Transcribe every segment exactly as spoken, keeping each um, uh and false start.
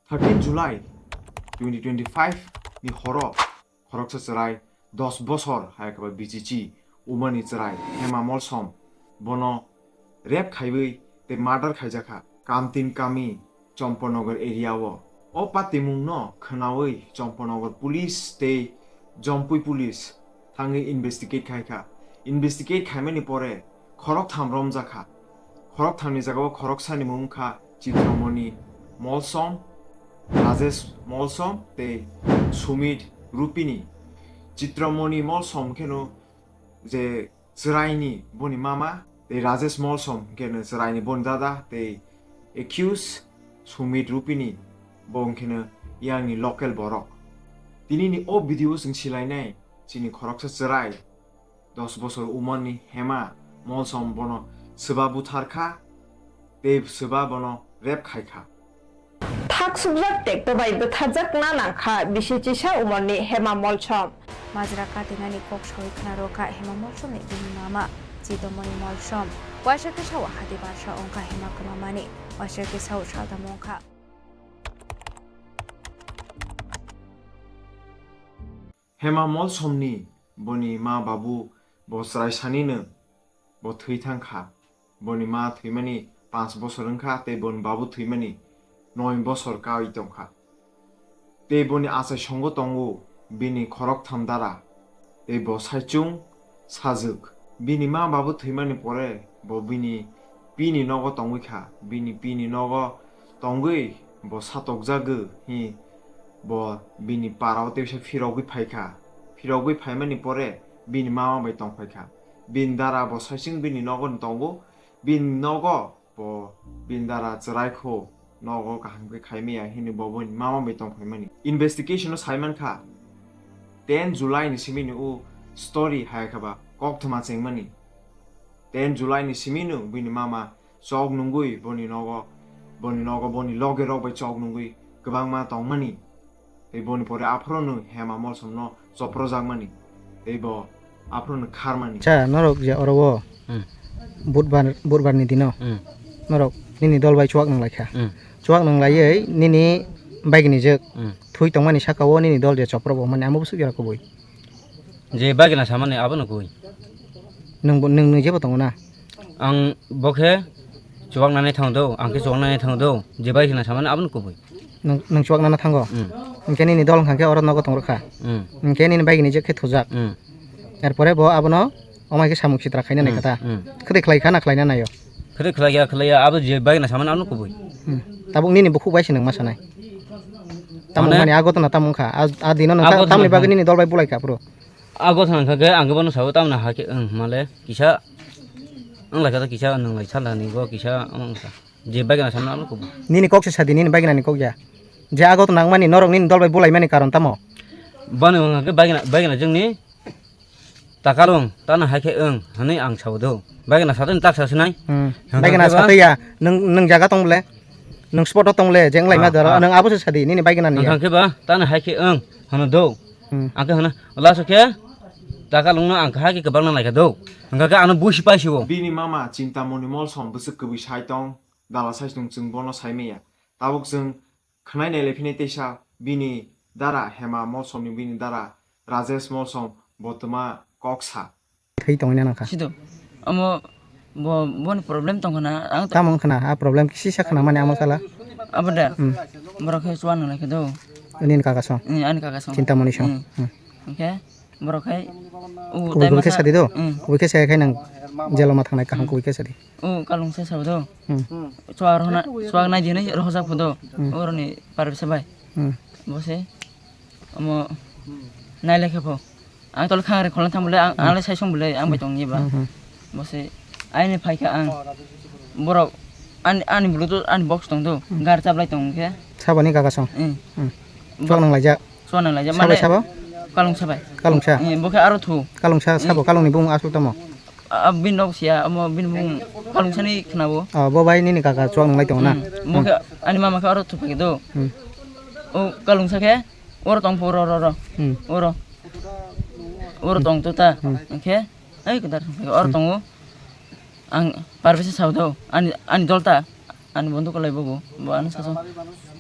Thirteen July twenty twenty-five ni horo khoroksa chwrai dos bosor hai khe ba B C C umani chwrai Hema Molsom bono rape khaiwi tei murder khaijakha Kamtin Kami Chompanagar area o. O patimung no khwnawi Chompanagar police tei Jompui police thangwi investigate khaikha. Investigate khaimani pore khoroktham romjakha. Khoroktham ni jagao khoroksani mung wngkha Chitramoni Molsom, Rajesh Molsom tei Sumit Rupini. Chitramoni Molsom kheno je chwraini boni mama tei Rajesh Molsom kheno chwraini boni dada tei accused Sumit Rupini bo kheno yangni local borok. Tinini o video chwng silainai chini khoroksa chwrai dos bosor umarni Hema Molsom bono swba butharkha tei swba bono rape khaikha. Thak sukjak tekto bai bwtharjakna nangkha bisi chisa umarni Hema Molsom. Majra katinani kok sawi khna rwkha Hema Molsomni bini mama Chitomoni Molsom. Waisa khe sao hati barsa wngkha Hema kwmamani, waisa khe sao saltamo wngkha. Hema Molsomni boni ma babu bo chwrai sanino bo thwi thang kha. Boni ma thwimani panch bosor wng kha tei boni babu thwimani noi bosor kawi tong kha. Tei boni achaisongo tongo bini khoroktham dara tei bo saichung sajwk. Bini ma babu thwimani pore bo bini pini nogo tongwi kha. Bini pini nogo tongwi bo satokjagwi hi bo bini parao teisa phirogwi phai kha. Phirogwi phaimani pore bini mama bai tongphai kha. Bini dara bo saichung bini nogo tongo. Bini nogo bo bini dara chwrai kho nogo kaham khe khai maya hwnwi bo bini mama bai tongphai mani. Investigation o sai man kha ten July ni simi ni o story hai kha ba kokthoma chengmani. Ten July ni simi no bini mama chok nungwi boni nogo boni nogo boni loge rok bai chok nungwi kwbangma tongmani. Tei boni pore aphuru no Hema Molsom no choprojakmani tei bo aphuru no kharmani. Cha norok je oro o budbar budbar ni dino norok nini dol bai chuak nang laikha. Chuak nang laiwi nini bagini jek thui tongmani saka o nini dol je chopro bo mani amo bwswk jora kubui. Je bagina samani abono kubui. Nwng nwng jebo tongo na. Ang bo khe chuak nani thang do, ang khe chuak nani thang do, je bagina samani abono kubui. Nwng chuak nana thango. Hwnkhe nini dol hwnkha khe oro nogo tong rwkha. Hwnkhe nini bagini jek khe thujak. Er pore bo abono omai khe samung sitra khaina nai kha ta. Khwtwi khlai kha na khlaina naio. Khwtwi khlai ya khlai ya abo je bagina samani abono kubui. Tabuk nini bukhuk bai se nwng ma sanai. Tamo mani ago tona tamo wngkha. A dino nwng tamni bagwi nini dol bai bulai kha phuru. A gotha wngkha khe ang khe bono sao tamni hai khe wng hwnmale kisa wng lai kha kisa nwng lai sal ni go kisa wng kha je bagina samno ano kubu. Nini kok se sadi nini bagina ni kok ya. Je a gotha nangmani norok nini dol bai bulai mani karon tamo? Bono wngkha khe bagina bagina jwngni takalung tano hai khe wng hwnwi ang sao do. Bagina satwi tak sa sinai. Bagina satwi ya nwng jaga tong bole. Nwng spot o tong le je wng lai ma daro nwng abo se sadi nini bagina ni ya. Wngkha khe ba tano hai khe wng hwno do. Ang khe hwno laso khe takalung no ang kha khe kwbang nang lai kha do. Hwnkha khe ano busi pai si o. Bini mama Chintamoni Molsom bwswk kwbwi sai tong, dala sai tong chwng bono sai manya. Tabuk chwng khwnai nai lai phini teisa bini dara Hema Molsomni bini dara Rajesh Molsom bo twma kok sa. Thwi tongwi nang kha. Sido. Omo bo boni problem tong khna ang. Tamo wng khna a problem kisi sa khna mani amo sala. Abo da. Borok khe chuan nang lai khe do. Nini kaka song. Ani kaka song. Chintamoni song. Hwnkhe borok khai kubui kubui khe sadi do. Kubui khe saya khai nang jelo ma thangnai kaham kubui khe sadi. O kalung se sabo do. Chuak rohna chuak nai dinai rohojak pho do. Oroni parisa bai. Bo se omo nai lekhe pho. Ang tole khang re khwlai thang bole ang le sai song bole ang bai tong ye ba. Bo se aini phai kha ang borok ani ani bulu to ani box tong do. Gar chaplai tong khe. Saboni kaka song. Chuak nang laijak. Chuanang laijak mane. Sabai sabo? Kalungsa bai. Kalungsa? Eh, bo khe aro thu. Kalungsa sabo kalungni bung aswk tamo? Ah, bini nok siya, omo bini bung kalungsani khwnabo. Ah, bo bai nini kaka chuanang lai tongo na? Bo khe ani mama khe aro thu phai do. O kalungsa khe oro tong pho oro oro. Oro. Oro tong to ta. Khe ai kedar oro tongo. Ang parvesa sao do. Ani ani dol ta. Ani bondhu kwlai bogo. Bo ano saso.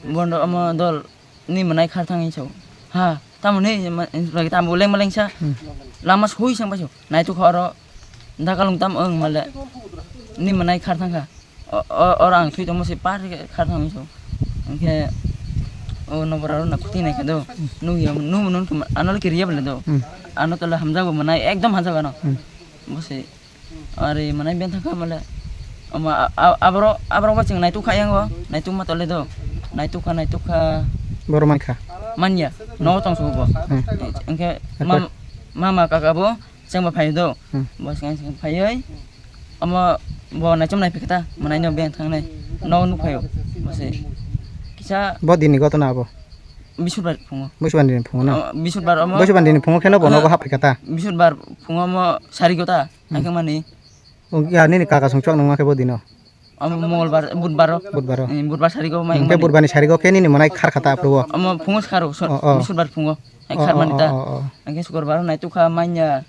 Bondo omo dol ni mwnai khar thang hinwi sao. Ha, tamo ni ma-, lagi tamo lengma lengsa. Hmm. Lama sui sang paso. Naituk kha oro dakalung tam wng male. Ni mwnai khar thang kha. O, o, oro ang thwi tongmo se par khe khar thang hinwi sao. Hwnkhe o nokbar aro na khuti nai kha do. Nukya, nukmo nung tongma, ano le kiriya bole do. Hmm. Ano tole hamjago mwnai, ekdom hamjago ano. Hmm. Bo se. Ari mwnai beng thang kha male. Omo a-, a-, aborok, aborok bo chwng naituk kha yango. Naituk ma tole do. Naituk kha, naituk kha. Boro man kha. Manya. No tong sugo bo. Hmm. Hwnkhe Apa? mam-, mama kaka bo chwng bo phai do. Hmm. Bo chwng chwng phaiwi. Omo bo naichom nai phikta. Mwnai no beng thang nai. No nuk phaio. Bo se. Kisa Bo dini gotona abo. Bisudbar phungo. Busuban dini phungo na. O, bisudbar omo. Busuban dini phungo kheno bono Aha. Bo hap phikata. Bisudbar phungo omo sari gota. Hmm. Naikhwmani. O, ya, nini kaka song chwk nangma khe bo dino. Omo Mongolbar, Budbaro. Budbaro. Eh, Budbar sarigo mai Hwnkhe mani. Budbani sarigo khe nini mwnai khar khata aphuru o. Omo phungo skharo, so-, Oh, oh. Bisudbar phungo. Ai Oh, khar oh, mani ta. Oh, oh, oh. Hwnkhe Sukurbar naituk kha manya.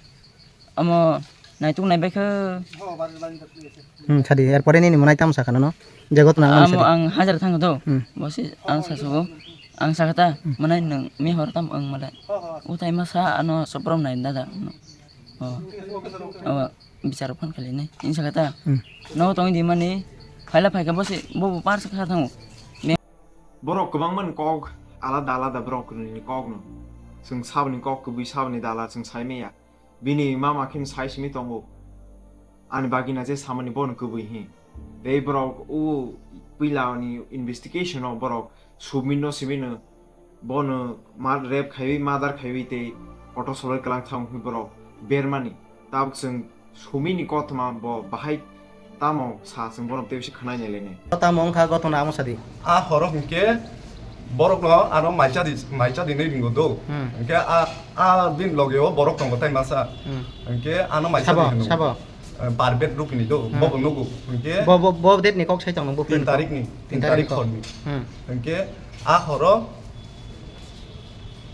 Omo naituk nai bai khe. Hmm, sadi. Erpore nini mwnai tamo sakha nono? Je gotna ang Amo sadi. Ang hajar thang do. Hmm. Bosi ang sasogo. Ang sakha ta, Hmm. Mwnai nwng mihor tam wng male. Utai masa ano soprom nai dada. Oh. Oh. Bichar phan khali nai. Insa kata. Hmm. No tong di mani. Phaila phaika bosi bobo par sa kha thango. Borok kwbangma ni kok alada alada borok ni kok no. Chwng saboni kok kwbwi saboni dala chwng sai maya. Bini mama khe sai simi tongo. Ani bagina je samani bono kwbwi hi. Tei borok o puila ni investigation o borok Sumit no simi no bono mar-, rape khaiwi, murder khaiwi tei kotor soloi kwlang thang hwnwi borok bermani. Tabuk chwng Sumit ni kothoma bo bahai tamo sa chwng bono tei bisi khwnai nai lainai. Tamo wngkha gotona amo sadi. A horo hwnkhe borok no ano maisa di, maisa di nai ringo do. Hmm. Hwnkhe a, a bini loge o borok tongo tai masa. Hmm. Hwnkhe ano maisa Sabo, di hino. Sabo. Eh, Barbet Rupini do, Hmm. Bobo nugo. Hwnkhe Bo, bo, bo date ni kok sai tong nang bo tin friend ko? Tarik ni, tin Tin tarik tarik ko? Hor ni. Hmm. Hwnkhe a horo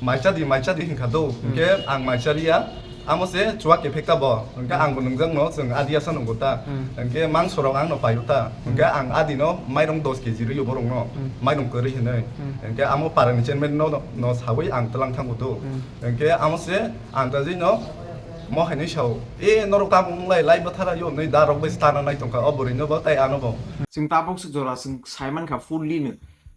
maisa di, maisa di hwnkha do. Hmm. Hwnkhe ang maisa riya, amo se chuwak kephek ta bo. Hwnkhe Hmm. ang bo nwngjak no chwng adi asa nunggo ta. Hmm. Hwnkhe mangso rok ang no paio ta. Hwnkhe Hmm. ang adi no mairong dos keji rwio borok no. Hmm. Mairong kwrwi hinwi. Hmm. Hwnkhe amo para ni chairman no, no sawi ang twlang thango do. Hmm. Hwnkhe amo se ang ta jwi no mo hai ni sao. E norok tamo wng lai, lai bwthara yo, nai da rok bai stana nai tongkha, o bwrwi no bo tei ano bo. Chwng tabuk swk jora chwng sai mankha fully no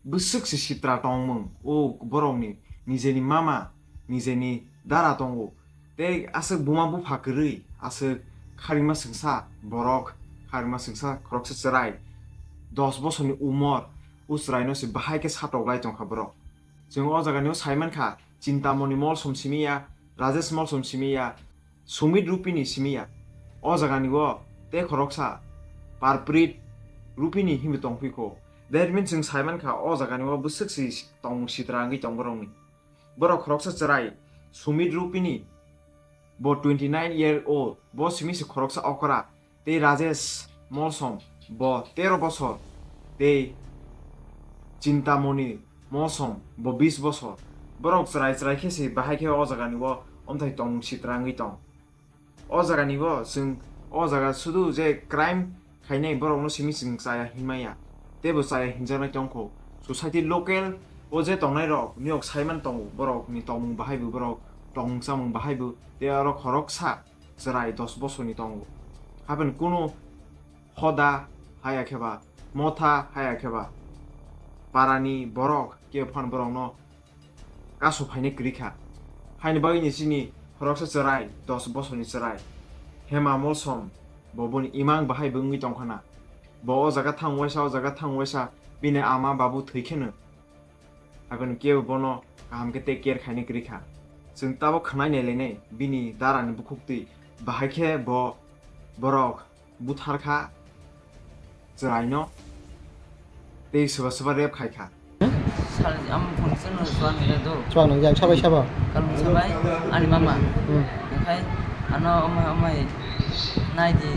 bwswk se sitra tongmung, o borok ni nijeni mama, nijeni dara tongo. Tei aswk buma bupha kwrwi, aswk kharima swngsa borok, kharima swngsa khoroksa chwrai, dos bosorni umor, o chwraino se bahai khe satok lai tongkha borok. Chwng o jagani o sai mankha, Chintamoni Molsom simi ya, Rajesh Molsom simi ya, Sumit Rupini simi ya. O jagani o tei khoroksa Parprit Rupini hinwi tongphikho. That means chwng sai mankha o jagani o bwswk se tongmung sitra wngwi tong borokni. Borok khoroksa chwrai Sumit Rupini, bo twenty nine year old, bo simi se khoroksa okra. Tei Rajesh Molsom bo tero bosor, tei Chintamoni Molsom bo bis bosor. Borok chwrai chwrai khe se bahai khe o jagani o omthai tongmung sitra wngwi tong. O jagani o chwng o jaga sudu je crime khainai borokno simi chwng chaya hinmaya. Tei bo chaya hinjaknai tongkho. Society local o je tongnai rok niyok saiman tongo, borokni tongmung bahai bo, borok tongmung chamung bahai bo, tei oro khoroksa chwrai dos bosorni tongo. Haben kunu hoda haya khe ba, motha haya khe ba, parani borok kebo phano borokno kasu phainai kwrwi kha. Haini bagwi ni chini khoroksa chwrai, dos bosorni chwrai, Hema Molsom, bo boni imang bahai bo wngwi tongkha na. Bo o jaga thang waisa, o jaga thang waisa, bini ama babu thwi kheno. Haikhe kebo bono kaham khe take care khainai kwrwi kha. Chwng tabuk khwnai nai lainai bini darani bukhuk twi. Bahai khe bo borok buthar kha chwraino tei swba swba rape khai kha. Sal, am phone se no chuak ni do. Chuak nang jang sabai sabo. Kalung sabai ani mama. Hmm. Khai ano amai amai nai di.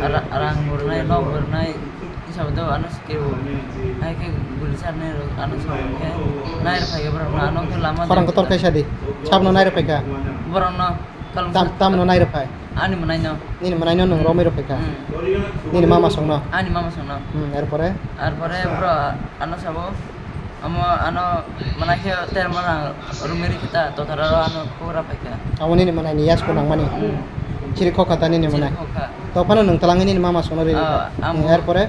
Ara-, arang bernai, nok bernai. Sabo do ano sikeo. Hai khe guli sarnai rok ano sabo khe nai rok phai khe borok no ano khe lama Khorang de- kotor kaisa di. Sabno nai rok phai kha. Borok no kalung Tam, sa- tamno nai rok phai. Ani mwnai no. Nini mwnai no nung romwi rok phai kha. Hmm. Nini mama song no. Ani mama song no. Hmm, erpore? Erpore bro ano sabo Omo ano mwnai khe ter mwnang romwi rikhe ta, tothararo ano khobor rw phaikha. Abo nini mwnaini yasku nangmani? Hmm. Chiri khokha ta nini mwnai? Chiri khokha. To phano nwng twlangwi nini mama songno rwi rikha? Ah, ang. Hmm, erpore?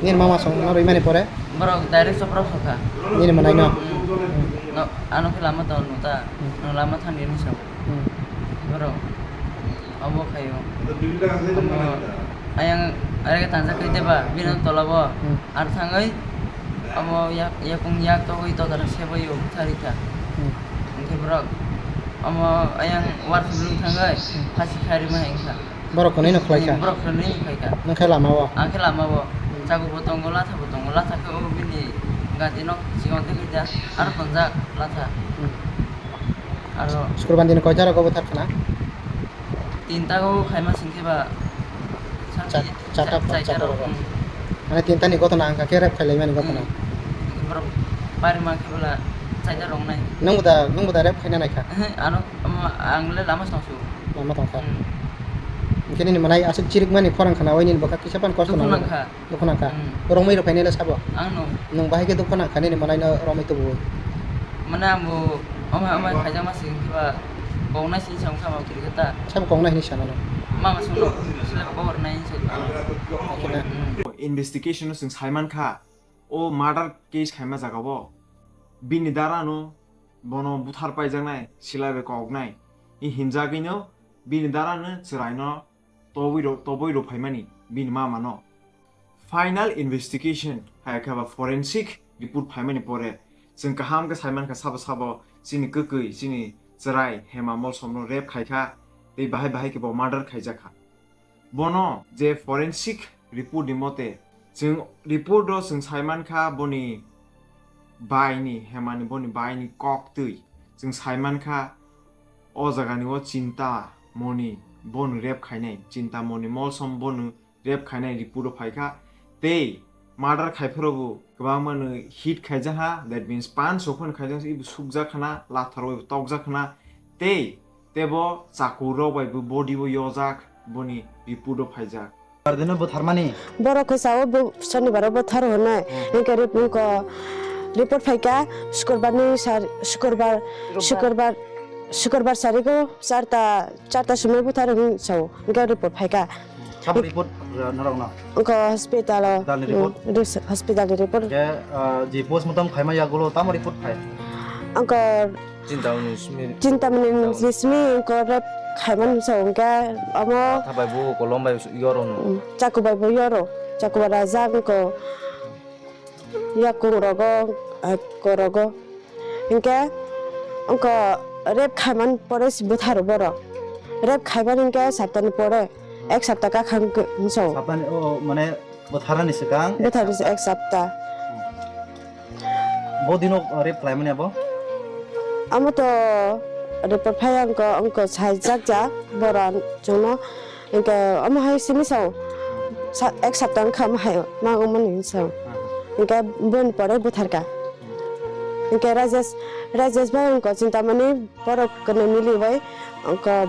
Nini mama songno rwimani pore? Borok direct chopra sokha. Nini mwnaino? Hmm. No, ano khe lama tong nung ta, hmm, nwng lama thang di hinwi sao. Hmm. Borok. Obo khaio. Omo ayang arega tanjak khe deba, bini, hmm, tolabo. Hmm. Ar thangwi omo yak, yakung yak togwi totara seboi o bwtharwi kha. Hmm. Hwnkhe borok omo ayang war khulung thangwi, hmm, phasi kharima hai wngkha. Borok kwnwi no khlai kha? Hmm, borok kwnwi no khlai kha. Nwng khe lama o? Ang khe lama o. Hmm. Chago bo tongo, latha bo tongo, latha khe o bini gati nok chikon tei khe da, aro tonjak latha. Hmm. Aro Sukroban dini koita rogo bwthar khna? Tinta o khaima singkhe ba. Cha-, chata, chata rogo. Hmm. Mane tinta ni gotona wngkha khe rep khailaimani gotona. Hmm. Borok bari mankhe bwla chaita rok nai. Nwng bo da, nwng bo da rep khaina naikha? Ehe, ano, omo ang le lama song su. Lama tongkha. Hmm. Hwnkhe nini mwnai aswk chirikmani khorang khnaui nini bwkha kisa phano kosto nangkha. Dukhu nangkha. Dukhu nangkha. Hmm. Romwi rw phainai le sabo? Ang no. Nwng bahai khe dukhu nangkha nini mwnaino romwi tubu? Mane ang bo omo, omo khaijakma se wngkhe ba koknai sini samung kha ma kiri khe ta. Sabo koknai hinwi sana no? Mama sungno sila koknai hinwi sa. Koknai. Hmm. Investigation o chwng saiman kha, o murder case khaima jaga o bini dara no bono buthar paijaknai, sila bai koknai hinjagwi no bini dara no chwrai no tobwi ro-, tobwi rw phaimani bini mama no. Final investigation hai khe ba forensic report phaimani pore chwng kaham khe saiman kha sabo sabo chini kwkwi, chini chwrai Hema Molsom no rape khai kha tei bahai bahai khe bo murder khaijak kha. Bono je forensic report ni mote chwng report o chwng saiman kha boni bai ni, Hema ni boni bai ni kok twi chwng saiman kha o jaga ni o Chinta Moni bono rape khainai, Chinta Moni Molsom bono rape khainai report o phaikha, tei murder khaiphuru bo kwbangma no hit khaijakha, that means panch sophon khaijak, ibo sukjak khna, lathar bai tokjak khna, tei tebo chaku rok bai bo body bo yojak, boni report o phaijak. Pardino butharmani? Borok khe sao bo Shonibar o buthar hwnwi, hmm, hinkhe rip-, wngkha report phaikha Shukurbar ni sar-, Shukurbar, Shukurbar, Shukurbar sarigo charta, charta simi buthar hwnwi sao, hinkhe report phaikha. Sabo report, uh, norok no? Wngkha hospital o. Hospital ni report? Hmm, ris-, hospital ni report. Khe, uh, je postmortem khaima yagulo tamo report phai? Wngkha Chintamani simi. Chintamani ni simi wngkha rape khaimani sa wngkha omo. Latha bai bo kolom bai yoro no. Hmm, chaku bai bo yoro. Chaku bai rajak wngkha. Yakung rogo, ah, korogo. Hinkhe wngkha rape khaiman pore se bwtharo borok. Rape khaiman hinkhe saptani pore, ek sapta kakhang hinso. Saptani, o, mane bwtharani swkang ek sapta. Bwtharni ek sapta. Bo dino rape khlaimani abo? Amo to report phai wngkha, wngkha saijak jak borok chwngno. Hinkhe omo hai simi sao, sa-, ek sapta wngkha omo hai ma wngmani sao. Hmm. Hinkhe boni pore butharkha. Hmm. Hinkhe Rajesh, Rajesh bai wngkha Chintamani borok kwnwi miliwi wngkha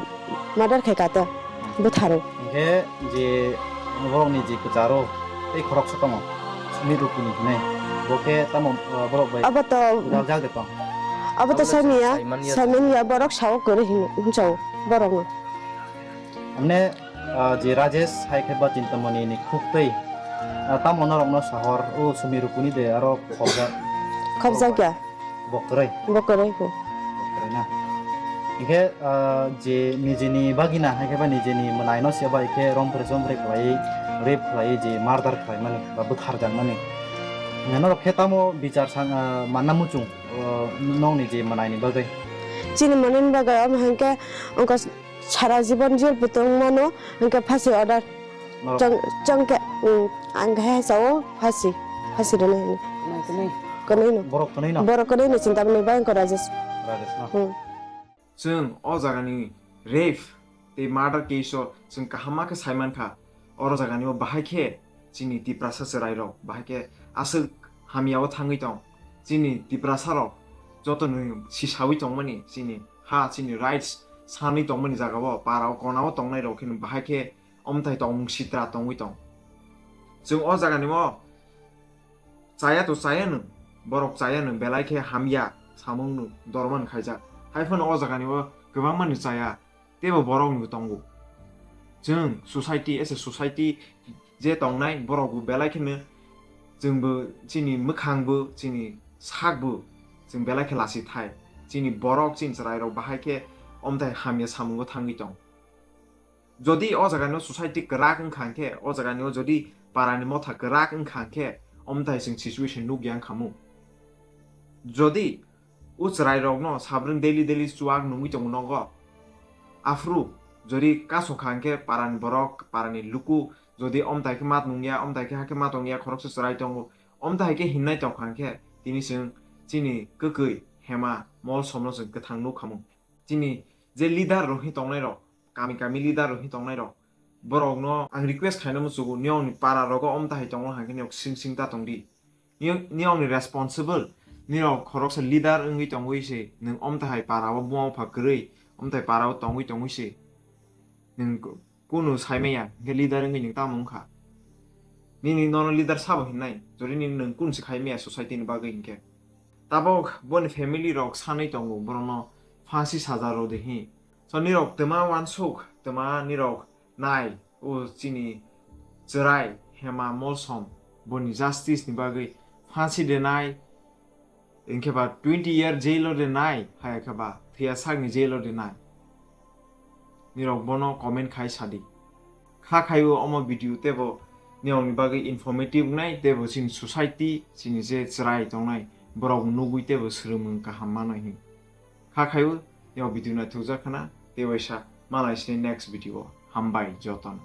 murder khaikha to, hmm, butharo. Hinkhe je borokni je kwcharo tei khoroksa tongo, Sumi Rukuni hinwi, bo khe tamo, uh, borok bai abo to galjak de tong? Abo to abo to saimanya, saimanya, saimanya borok sao kwrwi hinwi sao borokno. Amne Ah, je Rajesh hai khe ba Chintamani ni khuk tei, ah, tamo norok no sahor o Sumi Rukuni de aro khobjak? Khobjak ya. Bo kwrwi? Bo kwrwi ko. Bo kwrwi na. Hinkhe, ah, je nijini bagina hai khe ba nijini mwnai no se bai khe rom phre chom phre khlai, rape khlai, je murder khlai mani ba bwthar jak mani. Norok khe tamo bichar san, ah, manna muchung, ah, nokni je mwnai ni bagwi? Chini mwnai ni bagwi omo hinkhe wngkha Sara jibon jil bo tong mano, hwnkhe phasi order. Norok chong, chong khe, mm, ang khe sao phasi, phasi rwna hino. Nai kwnwi. Kwnwi no. Borok kwnwi no? Borok kwnwi no Chintamani bai wngkha Rajesh. Rajesh no? Hmm. Chwng o jagani rape tei murder case o chwng kaham ma khe sai mankha. Oro jagani o bahai khe chini Tiprasa chwrairok bahai khe aswk hamyao thangwi tong. Chini Tiprasarok jotono sisawi tongmani chini ha, chini rights sanwi tongmani jagao, parao, konao tongnairok kheno bahai khe omthai tongmung sitra tongwi tong. Chwng o jaganio chaya to chaya nwng, borok chaya no belai khe hamya samung no dorman khaijak. Hai phano o jaga ni o kwbangma ni chaya, teibo borok ni tongo. Chwng society, as a society je tongnai borok bo belai kheno chwng bo chini mwkhang bo chini sak bo chwng belai khe lasi thai. Chini borok chini chwrai rok bahai khe omthai hamya samungo thangwi tong. Jodi o jaga ni o society kwrak wngkha khe, o jaga ni o jodi para ni motha kwrak wngkha khe, omthai chwng situation nukya wngkha mu. Jodi o chwrai rok no sabrwng daily daily chuak nungwi tongo nogo, aphuru jodi kasokha khe para ni borok, para ni luku jodi omthai khe mat nungya, omthai khe hakhe mat tongya, khoroksa chwrai tongo, omthai khe hinnai tongkha khe tini chwng chini kwkwi Hema Molsom no chwng kwthang nukha mu. Chini je leader rok hi tongnai rok, kami kami leader rok hi tongnai rok, borok no ang request khaina muchugo, niyong ni para rogo omthai tongo hangkhe niyok sing sing ta tongdi. Niyong, niyong ni responsible, nirok khoroksa leader wngwi tongwi se, nwng omthai para o buma bupha kwrwi, omthai para o tongwi tongwi se, nwng kunu saimaya, hingke leader wngwi nwng tamo wngkha? Nini nono leader sabo hinnai, jodi nini nwng kunu se khaimaya society ni bagwi hingke. Tabok boni family rok sanwi tongo, borokno phansi saja rw de hi. So nirok twma wansuk, twma nirok nai, o chini chwrai Hema Molsom, boni justice ni bagwi phansi denai, hingke ba twenty year jail o denai, hai khe ba thwiya sakni jail o denai. Nirok bono comment khai sadi. Kha khaiwi omo video teibo nirokni bagwi informative wngnai, teibo chini society, chini je chwrai tongnai, borok nugwi teibo swrwngmung kaham manwi hin. Kha khaiwi nirok video naithokjak khna, tei waisa malai sini next video o. Hambai jotono.